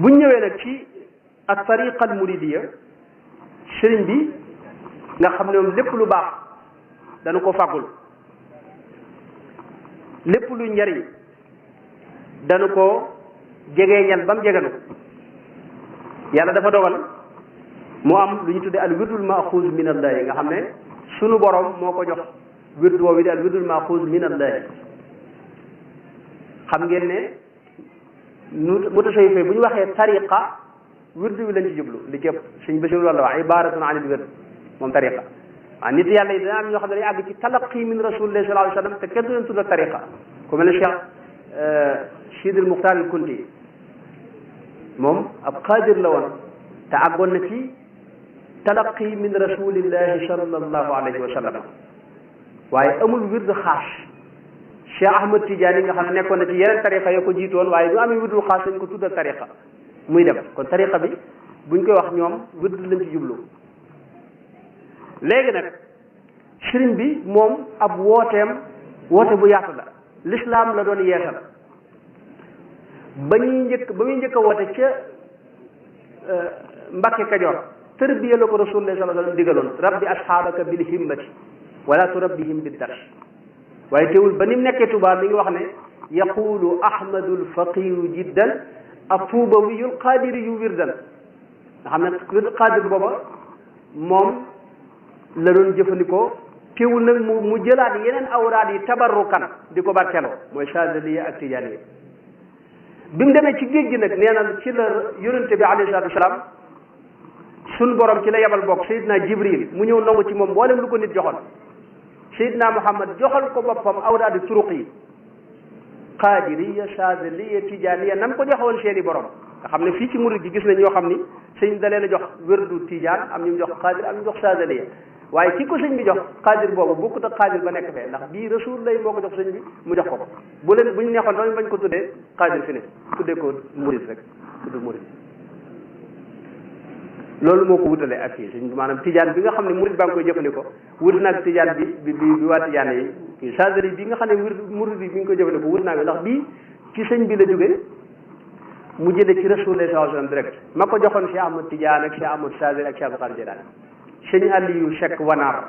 buñ ñëwee nag ci ak tariqa al muridiya sëriñ bi nga xam ne moom lépp lu baax dana ko fàggul lépp lu njariñ dana ko jegeeñal ba mu jeganu yàlla dafa dogal mu am lu ñu tuddee al wirdul maxuuz min allahi nga xam ne sunu borom moo ko jox wird woowu di al wirdul maxuuz min allahi xam ngeen ne mutasawwifa bu ñu waxee tariqa wird wi lañ ci jublu li ci ëpp suñ basiru loolu la wax ibaratun an il wird moom tariqa waaw nit yàlla yi dana am ñoo xam ne dañuy àgg ci talaqi min rasulillahi sallallahu alayhi wa sallam te kenn du leen tudda tariqa ku mel ne Cheikh Sidil Muxtaar al Kunti moom ab qaadir la woon te àggoon na ci talaqi min rasulillahi sallallahu alayhi wa sallam waaye amul wird xaas Cheikh Ahmad Tidiane nga xam ne nekkoon na ci yeneen tariqa yoo ko jiitoon waaye du amee wirdul xaas dañ ko tuddal tariqa muy dem kon tariqa bi buñ koy wax ñoom wird lañ ci jublu léegi nag sëriñ bi moom ab wooteem woote bu yaatu la l'islam la doon yeesal ba muy njëkk a woote ca Mbàkke Kajoor tërbiya la ko rasulullah sallallahu alayhi wa sallam digaloon rabbi asxaabaka bil himmati wala turabbihim bid dars waaye teewul ba ni mu nekkee Tuubaa mi ngi wax ne yaqulu ahmadul faqiru jiddan atuubawiyul qaadiriyu wirdan nga xam ne wird qaadir booba moom la doon jëfandikoo teewul nag mu jëlaat yeneen awraad yi tabarrukan di ko barkeloo mooy Saadiliya ak Tijaaniya bi mu demee ci géej gi nag nee na ci la yonente bi alayhi salaatu wasalaam sun borom ci la yebal bokk Seydina Jibril mu ñëw nangu ci moom mboolem lu ko nit joxoon Seydina Muhammad joxal ko boppam awraadi turuq yi qaadiriya Saadiliya Tijaaniya nam ko joxewoon seeni borom nga xam ne fii ci murid gi gis nañ ñoo xam ni sëñ da leen a jox wérdu Tijaan am ñu jox qaadir am ñu jox Saadiliya waaye ki ko sëñ bi jox qaadir boobu bokkut ak qaadir ba nekk fee ndax bii rasul lay moo ko jox sëñ bi mu jox ko ko bu leen bu ñu neexoon tamit bañ ko tuddee qaadir fi ne tuddee ko murid rek tudd murid loolu moo ko wutalee ak kii sëñ maanaam Tijaan bi nga xam ne murid baa ngi koy jëfandikoo wut naag Tijaan bi waa Tijaan yi kii Saadili bi nga xam ne murid bi ngi koy jëfandikoo wut naag ndax bii ci sëñ bi la jógee mu jëlee ci rasulullah sallallahu alayhi wasallam direct ma ko joxoon Cheikh Ahmad Tidiane ak Cheikh Ahmad Saadili ak Cheikh Abdul Qadir Jilaani sëñ Aliou Cheikh Wanaar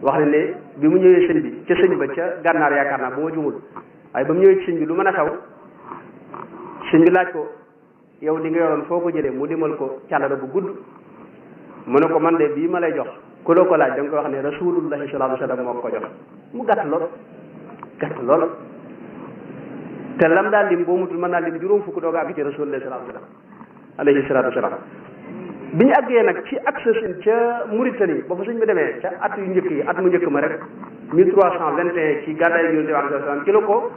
wax ne bi mu ñëwee sëñ bi ca sëñ ba ca gànnaar yaakaar naa bu ma jumul waaye ba mu ñëwee ci sëñ bi lu mën a xew sëñ bi laaj ko yow li nga yoroon foo ko jëlee mu limal ko càllala bu gudd mu ne ko man de bii ma lay jox ku la ko laaj da nga koy wax ne rasulullahi sallallahu alayhi wasallam moo ko jox mu gàtt lool te lam daal lim boo mutul mën naa lim juróom fukk doog a àgg ci rasulullah sallallahu alayhi wasallam bi ñu àggee nag ci accès ca Mauritanie ba fa sëñ bi demee ca at yu njëkk yi at mu njëkk ma rek 1321 ci gàddaay yonent bi alayhi salaam ci la ko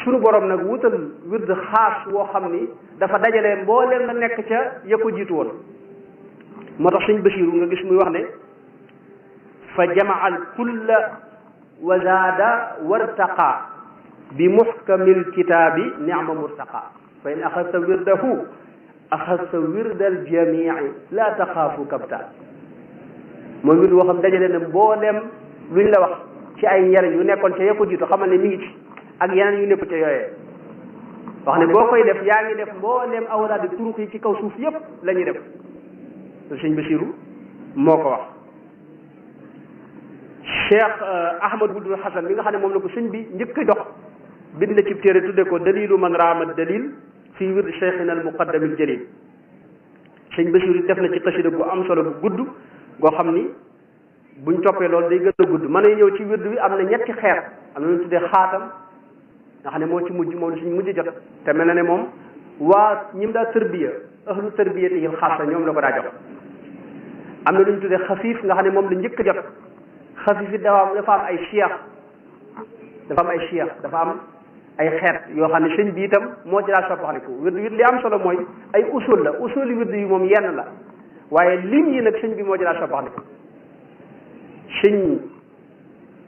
sunu borom nag wutal wird xaas woo xam ni dafa dajale mbooleem la nekk ca ya ko jiitu woon moo tax sëñ Basiiru nga gis muy wax ne fa jamaa al kulla wa zaada wartaqa bi muhkamil kitaabi ni'ma murtaqa fa in axasta wirdahu axasta wirdal jamii la taxaafu kabta mooy wird woo xam dajale na mbooleem luñ la wax ci ay njariñ yu nekkoon ca ya ko jiitu xamal ne mi ngi ci ak yeneen yu nekk ca yooyee wax ne boo koy def yaa ngi def mbooleem awraadi turuq yi ci kaw suuf yépp la ñuy def sëñ Basiiru moo ko wax Cheikh Ahmad Wuld Hasan mi nga xam ne moom la ko sëñ bi njëkk a jox bind na ci téere tudde ko dalilu man raama dalil fii wird cheikhina al muqaddamil jalil sëñ Basiiru def na ci xasida bu am solo bu gudd goo xam ni buñ toppee loolu day gën a gudd mën a ñëw ci wird bi am na ñetti xeet am na ñu tuddee xaatam nga xam ne moo ci mujj moom la suñ mujj jot te mel na ne moom waa ñim daa tërbiya ahlu tarbiyati xaasa ñoom la ko daa jox am na lu ñu tuddee xafiif nga xam ne moom la njëkk a jot xafiif it dafa am ay cheikh dafa am ay xeet yoo xam ne sëñ bi itam moo ci daa soppaxaliku wird li am solo mooy ay usul la usul yi wird yi moom yenn la waaye lim yi nag sëñ bi moo ci daa soppaxaliku sëñ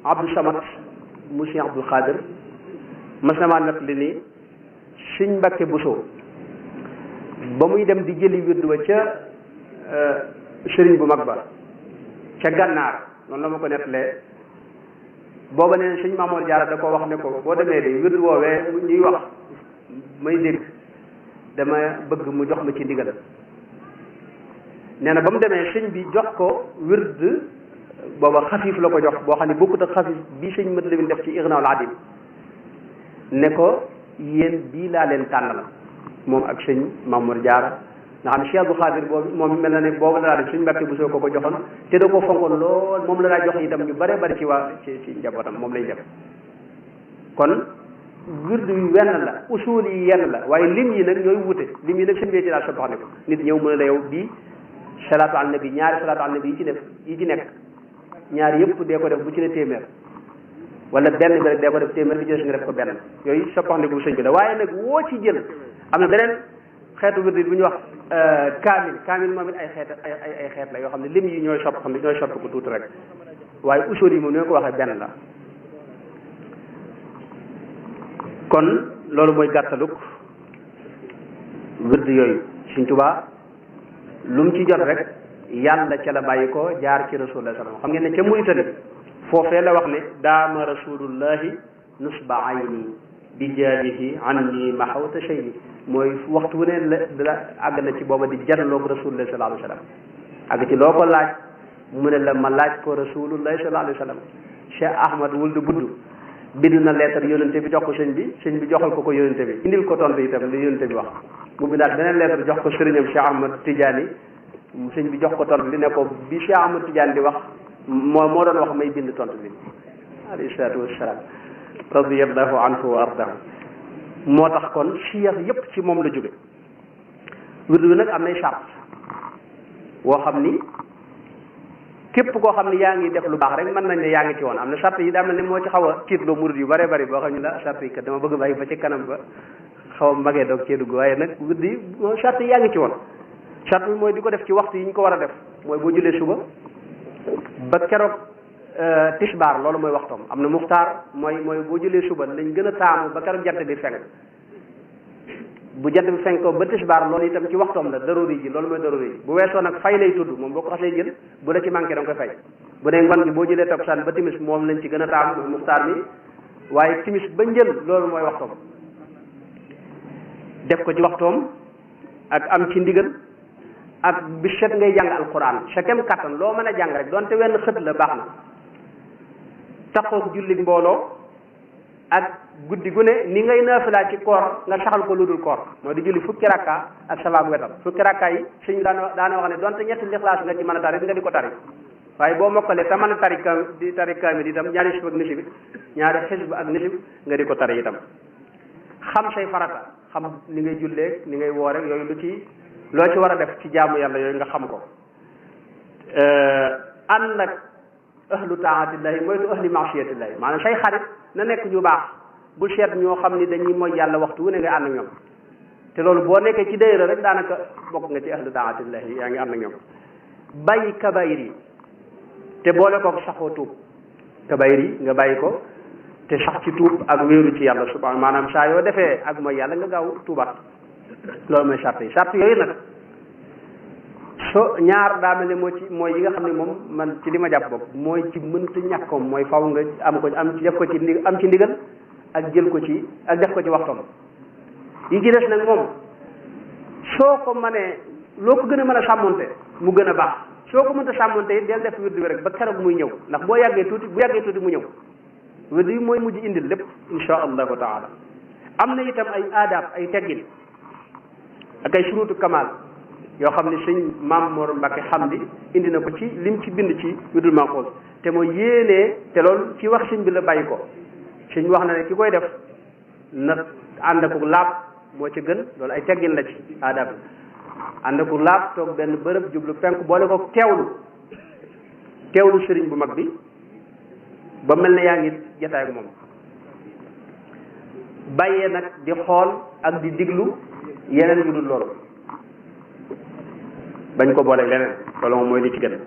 Abdou Samad mu sëñ Abdul Xaadir mas na maa nett li nii sëñ Mbàkke Buso ba muy dem di jëli wird wa ca sëriñ bu mag ba ca gànnaar noonu la ma ko nettalee booba nee sëñ Maamoor Jaara da ko wax ne ko boo demee de wird woowee ñuy wax may dégg dama bëgg mu jox ma ci ndigal. nee na ba mu demee sëñ bi jox ko wird booba xafiif la ko jox boo xam ne bokkut ak xafiif bii sëñ Mat Lamin def ci Ignaul Adim ne ko yéen bii laa leen tànnal moom ak sëñ Mamour Diarra nga xam ne Cheikh Abdou Khadir boobu moom mel na ne boobu la daa def sëñ Mbàkke bu soo ko joxoon te da ko fonkoon lool moom la daa jox itam ñu bare bari ci njabootam moom lay def. kon wird yu wenn la usul yi yenn la waaye lim yi nag ñooy wute lim yi nag sëñ bi ci daal soppax ne ko nit ñëw mën a la yow bii salaatu al nabi ñaari salaatu al nabi yi ci nekk ñaari yëpp dee ko def bu ci ne téeméer wala benn bi rek dee ko def téeméer bi ci des nga def ko benn yooyu soppaxndiku sëñ bi la waaye nag woo ci jël am na beneen xeetu wird bu ñuy wax kaamil moom it ay xeet la yoo xam ne lim yi ñooy soppi ko tuuti rek waaye usul yi moom ni ma ko waxee benn la. kon loolu mooy gàttaluk wird yooyu Sëñ Tuubaa lu mu ci jot rek yàlla ca la bàyyi ko jaar ci rasulullah sallam xam ngeen ne ca Mauritanie foofee la wax ne daama rasulullahi nusba ayni bi jaadihi anni mahawta shayni mooy waxtu wu ne la àgg na ci booba di janloog rasulullah sallallahu alayhi wa sallam àgg ci loo ko laaj mu ne la ma laaj ko rasulullah sallallahu alayhi wa sallam Cheikh Ahmad wuld budd bind na lettre yónnente bi jox ko sëñ bi joxal ko yónnente bi indil ko tontu itam li yónnente bi wax mu bindaat beneen lettre jox ko sëriñam Cheikh Ahmad Tidiane sëñ bi jox ko tontu li ne ko bi Cheikh Ahmad Tidiane di wax moo doon wax may bind tontu bi alayhi salaatu wassalaam radiyallahu anhu wa ardahu moo tax kon siyax yépp ci moom la jóge wird bi nag am nay charte woo xam ni képp koo xam ne yaa ngi def lu baax rek mën nañ ne yaa ngi ci woon am na charte yi daa mel ne moo ci xaw a tiitloo murid yu bare bari boo xam ne la charte yi kat dama bëgg bàyyi ba ci kanam ba xaw a magee doog cee dugg waaye nag wird yi charte yi yaa ngi ci woon charte bi mooy di ko def ci waxtu yi ñu ko war a def mooy boo julee suba ba keroog tisbaar loolu mooy waxtoom am na muxtaar mooy boo julee suba lañ gën a taamu ba keroog jant bi fenk bu jant bi fenk ko ba tisbaar loolu itam ci waxtoom la daruri ji loolu mooy daruri ji bu weesoo nag fay lay tudd moom boo ko xasee jël bu la ci manqué da nga koy fay bu dee ngoon gi boo jëlee takkusaan ba timis moom lañ ci gën a taamu mooy muxtaar mi waaye timis ba njël loolu mooy waxtoom def ko ci waxtoom ak am ci ndigal ak bi set ngay jàng alquran sa kem kattan loo mën a jàng rek donte wenn xët la baax na taxoog julli mbooloo ak guddi gu ne ni ngay naafilaa ci koor nga saxal ko lu dul koor mooy di julli fukki rakka ak sabaab wetam fukki rakka yi suñu daana wax ne donte ñetti lixlaas nga ci mën a tari nga di ko tari waaye boo mokkalee te mën a tari kaamil itam ñaari xisb ak nisib ñaari xisb ak nisib nga di ko tari itam xam say farata xam ni ngay jullee ni ngay woore yooyu loo ci war a def ci jaamu yàlla yooyu nga xam ko ànd ak ahlu taatillahi moytu ahli maasiyatillahi maanaam say xarit na nekk ñu baax bu seet ñoo xam ni dañuy mooy yàlla waxtu wu ne nga ànd ak ñoom te loolu boo nekkee ci dayra rek daanaka bokk nga ci ahlu taatillahi yaa ngi ànd ak ñoom bàyyi kabayir yi te boole ko saxoo tuub kabayir yi nga bàyyi ko te sax ci tuub ak wéeru ci yàlla subhanahu maanaam saa yoo defee ak mooy yàlla nga gaaw tuubaat loolu mooy charte yi charte yooyu nag ñaar daa mel ne mooy yi nga xam ne moom man ci li ma jàpp bopp mooy ci mënta ñàkkoom mooy faw nga am ci ndigal ak jël ko ci ak def ko ci waxtoom yi ci des nag moom soo ko mënee loo ko gën a mën a sàmmonte mu gën a baax soo ko mënta sàmmonte it del def wird bi rek ba keroog muy ñëw ndax bu yàggee tuuti mu ñëw wird bi mooy mujj indil lépp insha allahu taala am na itam ay aadaab ay teggin ak ay surutu kamal yoo xam ne sëñ Maam Mor Mbacke Hamdi indi na ko ci lim ci bind ci wirdul Maxuus te mooy yéenee te loolu ci wax sëñ bi la bàyyi ko sëñ wax na ne ki koy def na ànd ak laab moo ci gën loolu ay teggin la ci aadab ànd ak laab toog benn bërëb jublu penku boole ko teewlu sëriñ bu mag bi ba mel ne yaa ngi jataay ak moom bàyyee nag di xool ak di diglu yeneen yu dul loolu bañ ko boole leneen loolu moom mooy li ci gën